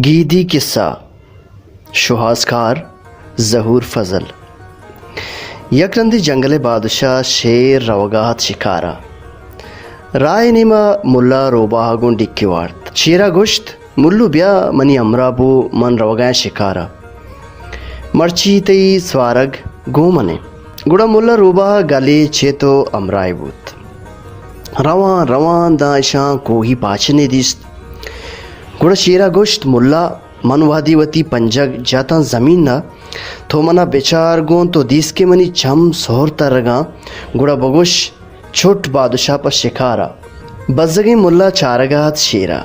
گیدی کسہ، شوہازکار ظہور فضل۔ یک رندے جنگل ءِ بادشاہ شیر روگا ات شکارا۔ راہ ءِ نیما ملا روباہ ءَ گوں ڈیکی وارت۔ شیرا گوشت، ملو بیا منی ہمراہ بو، من روگایاں شکارا۔ مرچی تئی سوارگ گوں من انت۔ گڑا ملا روباہ گلے چت و ہمراہ بوت۔ روان روان داں اشاں کوہی پاچنے دیست۔ گڑا شیرا گوشت، ملا، من وہدے وتی پنجگ جتاں زمین ءَ، تو منا بچار گوں، تو دیست کہ منی چم سہر ترگاں، گڑا بگوش، چٹ بادشاہ پہ شکارا۔ بزگیں ملا چارگا ات شیرا۔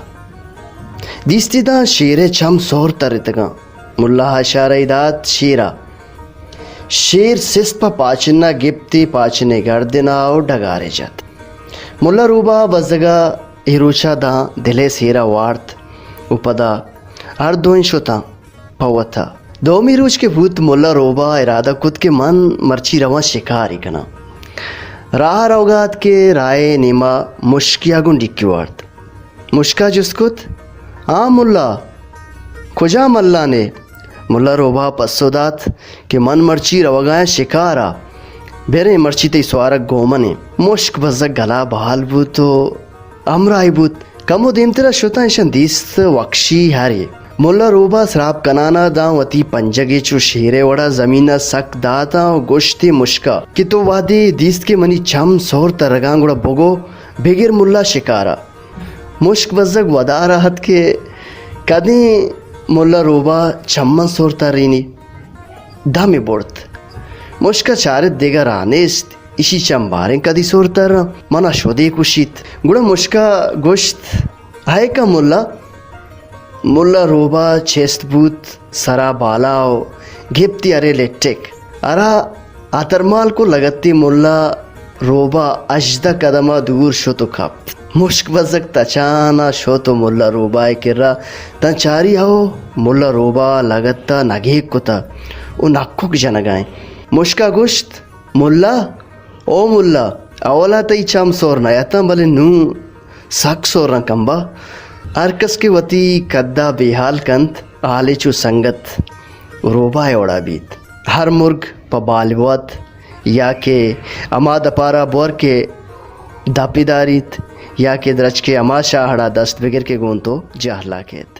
دیستی داں شیر ءِ چم سہر ترتگاں۔ ملا اشارہ ءَ دات شیرا۔ شیر سست پہ پاچنا گپتی، پاچنے گردنا و ڈگارے جت۔ ملا روباہ بزگا اے روچا داں دل ءِ سیرا وارت و پدا ہر دوئیں شتاں پہ وتا۔ دومی روچ کہ بوت، ملا روباہ ارادہ کت کہ من مرچی رواں شکاری کناں۔ راہ روگا ات کہ راہ ءِ نیما مشکیا گوں ڈیکی وارت۔ مشکا جست کت، ہاں ملا، کجا ملانے؟ ملا روباہ پسو دات کہ من مرچی روگایاں شکارا، بریں مرچی تئی سوارگ گوں من انت۔ مشک بزگ گلا بال بوت و ہمراہی بوت۔ کمو دیمترا شتاں، اشاں دیست وکشی ہرے۔ ملا روباہ سراپ کنانا داں وتی پنجگے چو شیرے وڑا زمینا سک داتاں و گوشتی مشکا کہ تو وہدے دیست کہ منی چم سہر ترگاں، گڑا بگو بگر ملا شکارا۔ مشک بزگ ودارا ات کہ کدیں ملا روباہ چماں سہر ترینی۔ دمے برت۔ مشکا چارت دگہ راہ نیست، اشی چم باریں کدی سہر تراں، منا شدے کشیت۔ گڑا مشکا گوشت، ہائے کا ملا، ملا روباہ چست بوت سرا بالا و گپتی ارے لٹک۔ ہرا اترمال کو لگتی ملا روباہ ہژدہ قدم ءَ دور شت و کپت۔ مشک بزگ تچان ءَ شت و ملا روباہ ءِ کرا داں چاری ہو ملا روباہ لگت ءَ نگیگ کتہ و نکک جنگا انت۔ مشکا گوشت، ملا، او ملا، اولا تئی چم سہر نیاتاں، بلے نوں سک سہراں کمبا۔ ہر کس کہ وتی قدا بے حال کنت، حالے چو سنگت روباہ ءِ وڑا بیت۔ ہر مرگ پہ بالوت یا کہ ہما دپارا بور کہ دپی داریت یا کہ درچکے ہما شاہڑا دست بگر کہ گوں تو جہلا کیت۔